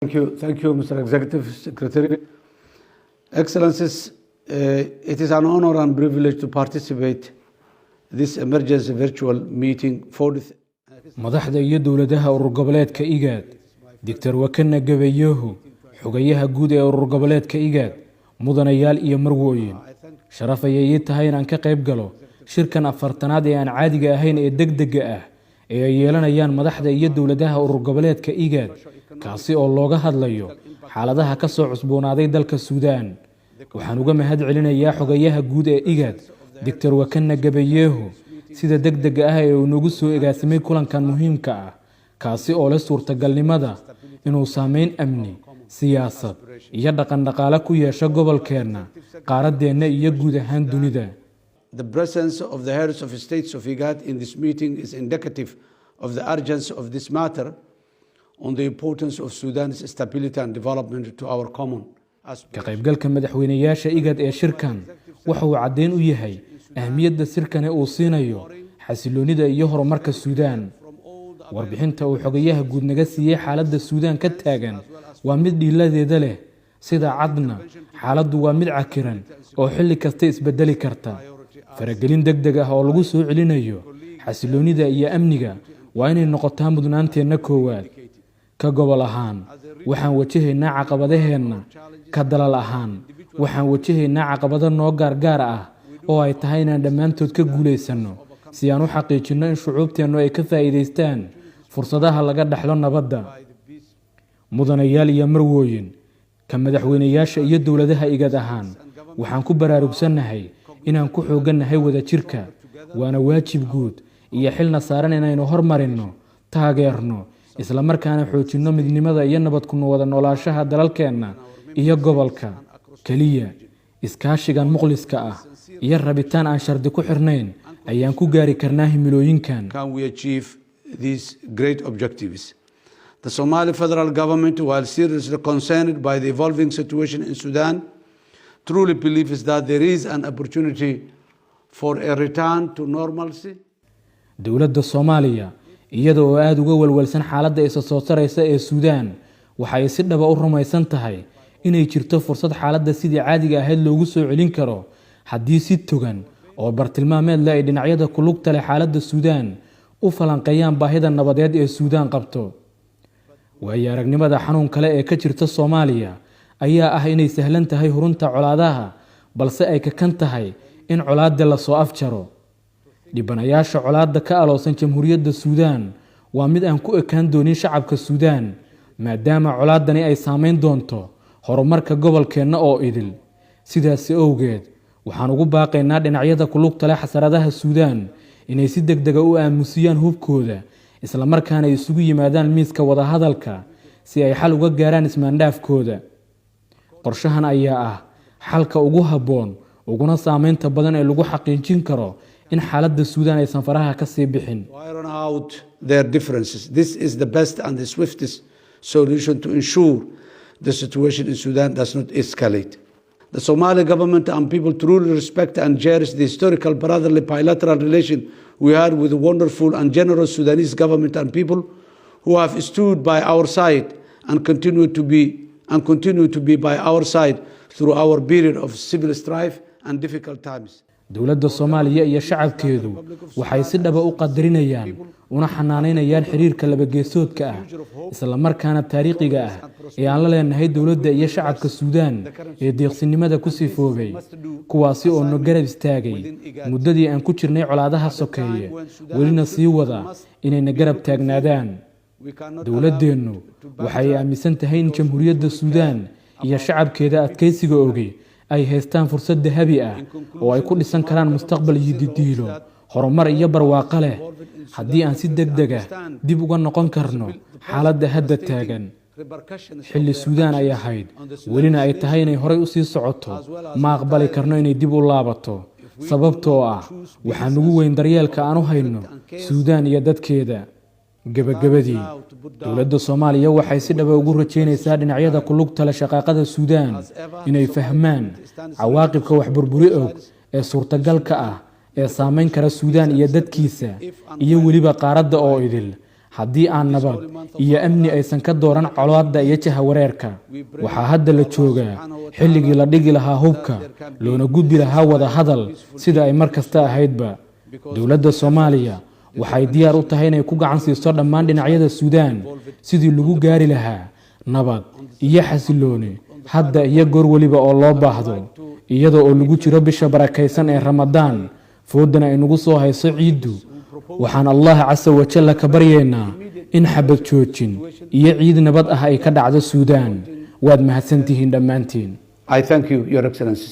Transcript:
Thank you, thank you, Mr. Executive Secretary. Excellencies, it is an honor and privilege to participate this emergency virtual meeting for the Madaxda iyo dowladaha urur goboleedka IGAD, Doctor Workneh Gebeyehu, xogayaha guud ee urur goboleedka IGAD, mudanayaal iyo marwooyin, sharaf ayay ii tahay inaan ka qayb galo shirkan 40aad ee aan caadiga ahayn ee degdega ah ee ay yeelanayaan madaxda iyo dowladaha urur goboleedka IGAD, kaasi oo looga hadlayo xaaladaha ka soo cusboonaaday dalka Suudaan. Waxaan uga mahad celinayaa xogayaha guud ee IGAD, Doctor Workneh Gebeyehu, sida degdega ah ee uu nagu soo agaasimay kulankan muhiimka ah, kaasi oo leh suurtagalnimada inuu saameyn amni, siyaasad iyo dhaqan dhaqaale ku yeesho gobolkeenna, qaaraddeenna iyo guud ahaan dunida. The presence of the heads of states of IGAD in this meeting is indicative of the urgency of this matter on the importance of Sudan's stability and development to our common Ka qaybgalka madaxweyneyaasha IGAD ee shirkan waxa uu caddeyn u yahay ahmiyadda shirkani uu siinayo xasiloonida iyo horumarka Suudaan. Warbixinta uu xogayaha guud naga siiyey xaaladda Suudaan ka taagan waa mid dhiiladeeda leh. Sida cadna, xaaladdu waa mid cakiran oo xilli kasta isbedeli karta. Faragelin deg deg ah oo lagu soo celinayo xasiloonida iyo amniga waa inay noqotaa mudnaanteenna koowaad. Ka gobol ahaan waxaan wajahaynaa caqabadaheenna, ka dalal ahaan waxaan wajahaynaa caqabado noo gaargaar ah oo ay tahay inaan dhammaantood ka guulaysanno si aan u xaqiijinno in shucuubteennu ay ka faa'iidaystaan fursadaha laga dhexlo nabadda. Mudanayaal iyo marwooyin, ka madaxweyneyaasha iyo dowladaha IGAD ahaan waxaan ku baraarugsannahay inaan ku xooggannahay wadajirka, waana waajib guud iyo xilna saaran inaynu hormarinno, taageerno, islamarkaana xoojinno midnimada iyo nabad ku wada noolaanshaha dalalkeenna iyo gobolka. Keliya iskaashigan mukhliska ah iyo rabitaan aan shardi ku xirnayn ayaan ku gaari karnaa himilooyinkan. Can we achieve these great objectives. The Somali federal government, while seriously concerned by the evolving situation in Sudan, truly believes that there is an opportunity for a return to normalcy. Dowladda Soomaaliya, iyada oo aada uga walwalsan xaaladda isa soo taraysa ee Suudaan, waxa ay si dhaba u rumaysan tahay inay jirto fursad xaaladda sidii caadiga ahayd loogu soo celin karo haddii si togan oo bartilmaameed leh ay dhinacyada ku lugta leh xaaladda Suudaan u falanqeeyaan baahida nabadeed ee Suudaan qabto. Waayo aragnimada xanuun kale ee ka jirta Soomaaliya ayaa ah inay sahlan tahay hurunta colaadaha, balse ay kakan tahay in colaadda lasoo afjaro. Dhibanayaasha colaadda ka aloosan Jamhuuriyadda Suudaan waa mid aan ku ekaan doonin shacabka Suudaan, maadaama colaaddani ay saameyn doonto horumarka gobolkeenna oo idil. Sidaasi owgeed, waxaan ugu baaqaynaa dhinacyada ku lugta leh xasaradaha Suudaan inay si deg dega u aamusiyaan hubkooda, islamarkaana isugu yimaadaan miiska wadahadalka si ay xal uga gaaraan ismaandhaafkooda. Qorshahan ayaa ah xalka ugu habboon uguna saameynta badan ee lagu xaqiijin karo in xaaladda Suudaan aysan faraha ka sii bixin. To iron out their differences. This is the best and the swiftest solution to ensure the situation in Sudan does not escalate. The Somali government and people truly respect and cherish the historical brotherly bilateral relation we had with the wonderful and generous Sudanese government and people, who have stood by our side and continue to be by our side through our period of civil strife and difficult times. Dowladda Soomaaliya iyo shacabkeedu waxay si dhaba u qadarinayaan una xanaaneynayaan xiriirka labageesoodka ah, islamarkaana taariikhiga ah ee aan la leenahay dowladda iyo shacabka Suudaan ee deeqsinimada ku sifoobay, kuwaasi oo no garab istaagay muddadii aan ku jirnay colaadaha sokeeye, welina sii wada inayna garab taagnaadaan. Dowladdeennu waxay aaminsan tahay in Jamhuuriyadda Suudaan iyo shacabkeeda adkaysiga ogi ay haystaan fursad dahabi ah oo ay ku dhisan karaan mustaqbal yididiilo, horumar iyo barwaaqo leh haddii aan si deg deg ah dib uga noqon karno xaaladda hadda taagan. Xilli Suudaan ay ahayd, welina ay tahay inay horay usii socoto, ma aqbali karno inay dib u laabato, sababtoo ah waxaa nugu weyn daryeelka aan u hayno Suudaan iyo dadkeeda. Gebagabadii, dowladda Soomaaliya waxay si dhaba ugu rajeynaysaa dhinacyada ku lugta leh shaqaaqada Suudaan inay fahmaan cawaaqibka wax burburi og ee suurtagalka ah ee saameyn kara Suudaan iyo dadkiisa iyo weliba qaaradda oo idil. Haddii aan nabad iyo amni aysan ka dooran colaadda iyo jahawareerka, waxaa hadda la joogaa xilligii la dhigi lahaa hubka, loona gudbi lahaa wada hadal, sida ay mar kasta ahaydba. Dowladda Soomaaliya waxay diyaar u tahay inay ku gacan siiso dhammaan dhinacyada Suudaan sidii lagu gaari lahaa nabad iyo xasilooni, hadda iyo goor weliba oo loo baahdo. Iyada oo lagu jiro bisha barakaysan ee Ramadaan, foodana ay nagu soo hayso ciiddu, waxaan Allah casa wajalla ka baryaynaa in xabad joojin iyo ciid nabad ah ay ka dhacdo Suudaan. Waad mahadsantihiin dhammaantiin. I thank you, Your Excellencies.